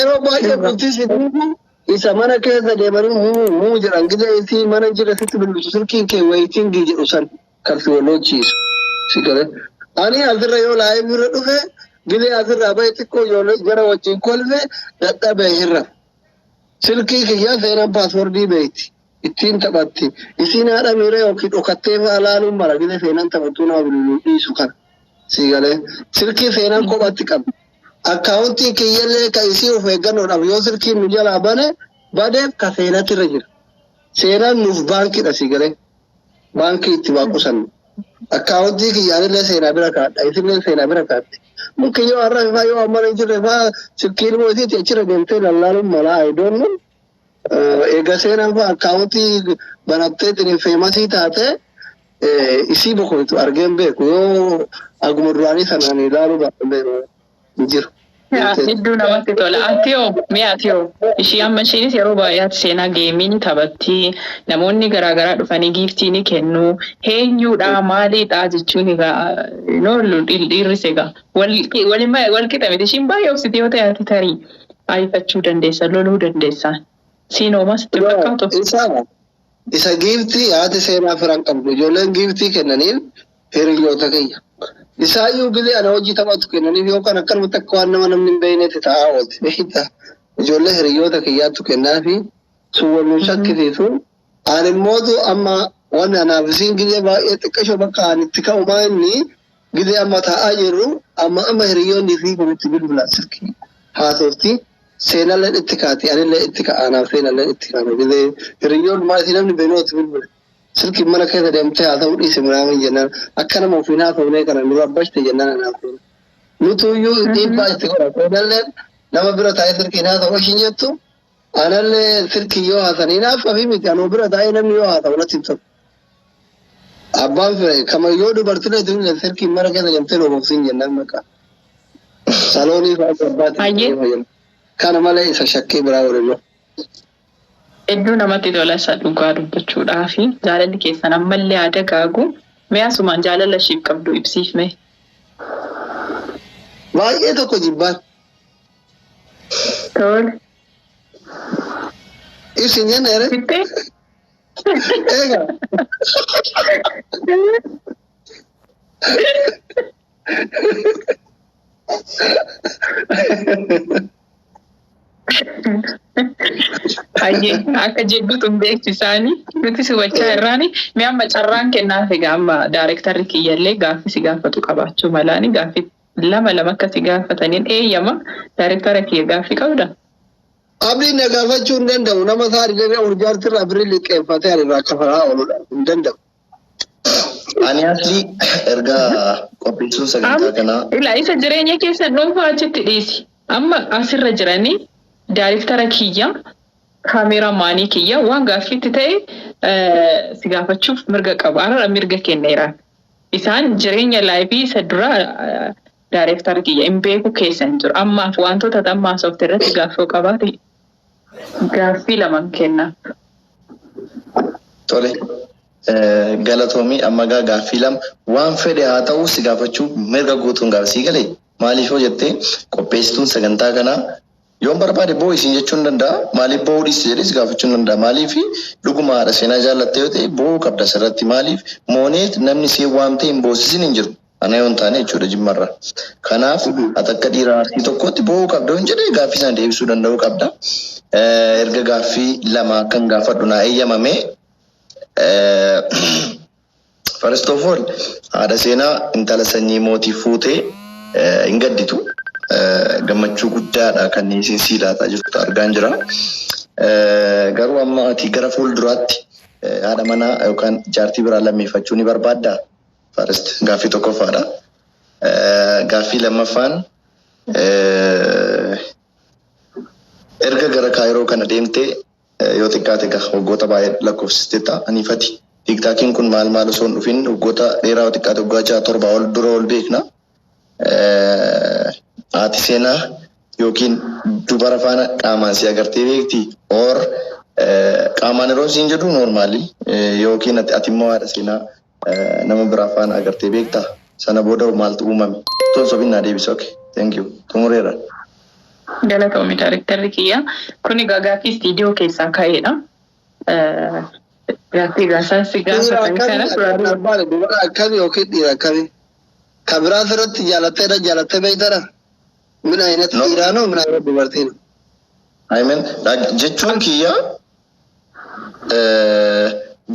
Yeroo baay'ee bultii si diigu isa mana keessa deemanii muu muu jedhan gidee isii mana jira sitti bilbiltu silkiin kee waiting jedhu san kan si wallochiisu. Si galee. Ani asirra yoo live irra dhufe gidee asirraa bahe xiqqoo ijoollee jara wajjin kolfe dadhabee hirra. Silkii kiyyaa seenaan password beekti. Ittiin taphatti. Isiin haadha miira yookiin dhokattee fa'aa laaluun mara gidee seenaan taphattuu nama bilbiluu dhiisu kana. Si galee. Silkii seenaan kophatti qabdi. Akkaawuntiin kiyyallee ka isii of eeggannoodhaaf yoo silkiin nu jalaa bane badeef ka seenatti irra jira. Seenaan nuuf baankiidha si galee. Baankii itti waa qusannu. Akkaawuntii kiyyaanillee seenaa bira kaadha. Isillee seenaa bira kaatti. Mukki yoo har'a faa yoo amma hin jirre faa silkiin immoo isiitti achirra deemtee lallaaluun malaa I don't know. Egaa seenaan faa akkaawuntii banattee ittiin famous taate isii boqotu argeen beeku yoo aguma duraanii sanaan ilaaluu baadhee hin jiru. Hedduu namatti tola. Ati hoo mi'a ati hoo ishii amma ishiinis yeroo baay'aatti seenaa game ni taphatti. Namoonni garaagaraa dhufanii gift ni kennu. Eenyuudha maaliidha jechuun egaa dhiirris egaa wal qixa miti. Ishiin baay'ee obsiti yoo ta'e ati tarii ariifachuu dandeessa, loluu dandeessa. Siin hoomaa sitti fakkaatu? Isa gift haati seenaa firan qabdu ijoolleen gift kennaniif hiriyoota kiyya. Isaayyuu gilee ana hojii taphatu kennaniif yookaan akkanumatti akka waan nama namni hin beeknetti taa'aa oolti. Beektaa ijoollee hiriyoota kiyyaattu kennaafi sun wal nu shakkisiisu. Ani immootu amma wanni anaaf isiin gilee baay'ee xiqqashoo bakka ani itti ka'u maa inni gilee amma taa'aa jirru amma amma hiriyoonni fi kun itti bilbila silkii haasofti. Seenallee itti kaati anillee itti ka'a anaaf seenallee itti ka'a gilee hiriyoon maa isii namni beeknu itti bilbila. Silkiin mana keessa deemtee haasa'uu dhiise minaamin jennaan akka nama ofiin haasofnee kana nu rabbashte jennaan anaaf seena. Nutuyyuu dhiibbaa itti godha. Seenallee nama bira taa'ee silkiin haasa'u ishiin jettu anallee silkii yoo haasa'an hinaaffa fi miti anuu bira taa'ee namni yoo haasa'u natti hin tolu. Abbaan fire kama yoo dubartilee tuni silkiin mana keessa deemtee nu obsiin jennaan maqaa. Saloonii fa'aa abbaatti. Kana malee isa shakkii biraa waliin. Hedduu namatti tola isa dhugaa dubbachuudhaafi jaalalli keessan ammallee haa dagaagu. Mee asumaan jaalala ishiif qabdu ibsiif mee. Baay'ee tokko jibbaan. Tole. Ibsin jenne ere. Sittee? Egaa. Hayyee akka jibbitu hin beeksisaani nuti si hubachaa irraani mee amma carraan kennaaf egaa amma daarektarri kiyyallee gaaffii si gaafatu qabaachuu malaani gaaffii lama lama akka si gaafataniin eeyyama daarektara kiyya gaaffii qabda. Abdiin na gaafachuu hin danda'u. Nama isaa didee urjaarti irraa birrii liqeeffatee ani irraa kafalaa ooludha. Hin danda'u. Ani asli erga qopheessuun sagantaa kanaa Ilaa isa jireenya keessa dhuunfaa achitti dhiisi. Amma asirra jiranii daariktara kiyya, kaameraamaanii kiyya waan gaaffiitti ta'e si gaafachuuf mirga qabu. Har'a mirga kenneera. Isaan jireenya life isa dura daayirektara kiyya hin beeku keessa hin jiru. Ammaaf wantoota amma haasofte irratti gaaffii qabaate gaaffii laman kenna. Tole. Galatoomii amma gaa gaaffii lama waan fedhe haa ta'u si gaafachuu mirga guutuun gaafa sii galee maaliif yoo jettee qopheessituun sagantaa kanaa yoon barbaade boo'u isin jechuu hin danda'a. Maaliif boo'uu dhiiste jedhee si gaafachuu hin danda'a. Maaliif dhuguma haadha seenaa jaallatte yoo ta'e boo'uu qabda asirratti. Maaliif mooneet namni ishee waamtee hin boosisin hin jiru. Ana yoo hin taane jechuudha jimmarra. Kanaaf ati akka dhiira Arsii tokkootti boo'uu qabda yoon jedhee gaaffii sana deebisuu danda'uu qabda. Erga gaaffii lama akkan gaafadhu naa eeyyamame. First of all, haadha seenaa intala sanyii mootii fuutee hin gadditu. Gammachuu guddaadha kan isin sii laataa jirtu argaan jira. Garuu amma ati gara fuulduraatti haadha manaa yookaan jaartii biraa lammeeffachuu ni barbaaddaa? First gaaffii tokkoffaadha. Gaaffii lammaffaan erga gara Kaayiroo kana deemtee yoo xiqqaate egaa waggoota baay'ee lakkoofsisteetta aniifati. TikTokiin kun maal maal osoo hin dhufin waggoota dheeraa yoo xiqqaate waggaa 6 7 ol dura ol beekna. Haati seenaa yookiin dubara faana qaamaan si agartee beekti or qaamaan yeroo siin jedhu normal yookiin ati immoo haadha seenaa nama biraa faana agartee beektaa? Sana booda maaltu uumame? Toon sobin naa deebisi. Okay. Thank you. Xumureera. Galatoomi daarektarri kiyya. Kun egaa gaaffii istiidiyoo keessaa ka'edha. Gaaffii egaa isaan si Dhiira gaafatan kana akkamii duraan barbaade dubara akkamii yookiin dhiira akkamii? Kan biraa asirratti jaalatteedha jaalattee beektara? Min aynati No. dhiiraa noo min aynati dubartiin? I mean, jechuun kiyya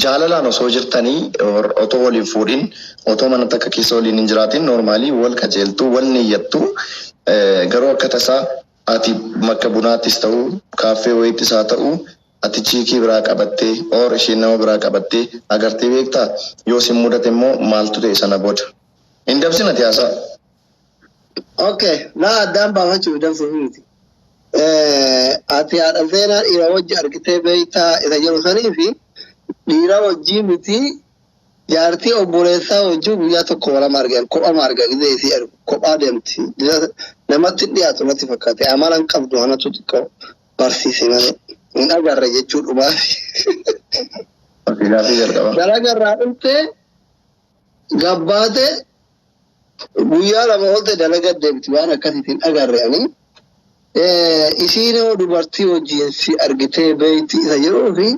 jaalalaan osoo jirtanii or otoo waliin fuudhin, otoo mana takka keessa waliin hin jiraatin, normally wal qajeeltu, wal niyyattu, garuu akka tasaa ati bakka bunaattis ta'u kaaffee wayiittis haa ta'u ati chick biraa qabattee or isheen nama biraa qabattee agartee beektaa? Yoo sin mudate immoo maaltu ta'e sana booda? Hin dabsin ati haasaa. Okay, naa addaan baafachuuf dabsuuf miti. Ati haadha seenaa dhiira wajji argitee beektaa isa jedhu sanii fi dhiira wajjii miti, jaartii obboleessaa wajjii guyyaa tokko walama argan, kophama argan. Gizee isii argu kophaa deemti. Namatti hin dhiyaatu natti fakkaate. Amala hin qabdu, anatu xiqqoo barsiise malee hin agarre jechuu dhumaaf. Okay, gaaffii jalqaba. Dalagarraa dhuftee gabbaate guyyaa 2 oolte dalaga deemti, waan akkasiitiin agarre ani. Isiin hoo dubartii wajjin si argitee beekti isa jedhuu fi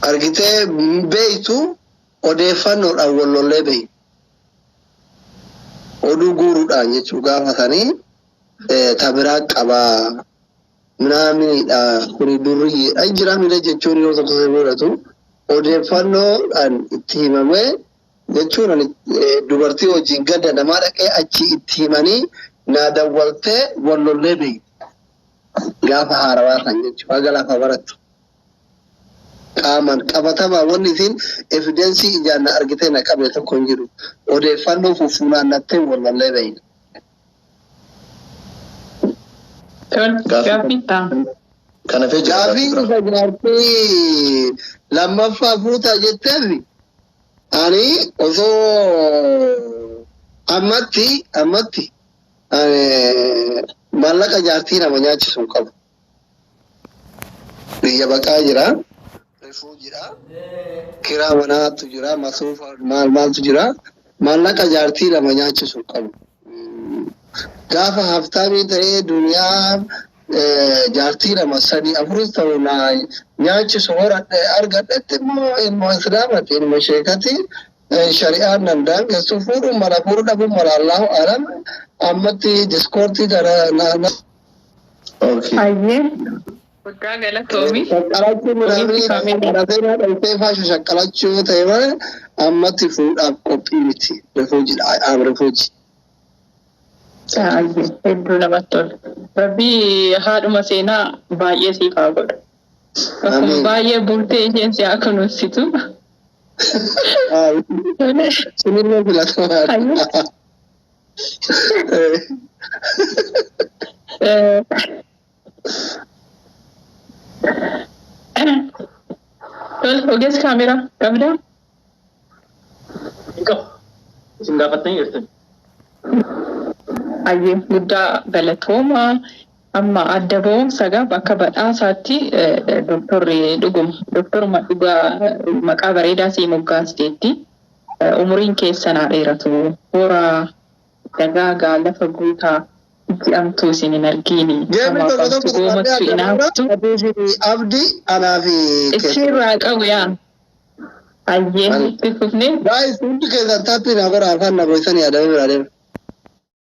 argitee beektu odeeffannoodhaan wal lollee beekti. Oduu guuruudhaan jechuu gaafa sanii ta biraa qabaa minaaminidha kuni durriyyeedha jira mile jechuun yeroo tokko tokko godhatu odeeffannoodhaan itti himamee jechuun ani dubartii wajjin ganda namaa dhaqee achi itti himanii naa dawwaltee wal lollee beekti. Gaafa haarawaa san jechuudha haga lafa barattu. Qaamaan qabatamaa wanni isiin evidence ijaan na argitee na qabde tokko hin jiru. Odeeffannoo fufunaannattee wal lollee beekti. Gaaffii ta'a. Kana fee jira Gaaffii gaaffii biraa. isa jaartii lammaffaa fuutaa jetteef ani osoo ammatti maallaqa jaartii nama nyaachisu hin qabu. Biyya baqaa jira. Rifuu jira. Kiraa manaatu jira. Masuufa maal maaltu jira. Maallaqa jaartii lama nyaachisu hin qabu. Gaafa haftaamii ta'ee duniyaa jaartii lama sadii afuris ta'u na nyaachisu horadhe argadhetti immoo ilma islaamati, ilma sheekati, shari'aan nan daangessu fuudhuun mala, fuudhuu dhabuun mala, allahu alam, ammatti diskoortii kana na Okay. Ayyee. Guddaa galatoomi. Shaqqalachuu Ogeessi kaameeraa. midhaan dhaltee faashu shaqqalachuu ta'e malee ammatti fuudhaaf qophii miti. Refugee dha. Am refugee. Ayyee hedduu namatti tola. Rabbii haadhuma seenaa baay'ee siif haa godhu. Akkuma Amiin. baay'ee bultee isheen si haa kunuunsitu. Sunillee filatamaadha. Ayyee. Tole, ogeessi kaameeraa qabdaa? Hin qabu. Isin gaafattanii jirtan. Ayyee guddaa galatooma. Amma adda ba'umsa gaa bakka badhaasaatti doktorri dhuguma doktoruma dhugaa maqaa bareedaa sii moggaasteetti. Umuriin keessan haa dheeratu. Horaa dagaagaa lafa guutaa ji'amtuu isin hin argiini. Geemni Hamaaf tokko hamtu tokko goomattu inaaftu. Abdi anaa fi Ishiirraa qabu yaa. Ayyee itti fufnee Guys, hundi keessan tap naa godha, afaan na boysan yaadamee biraa deema.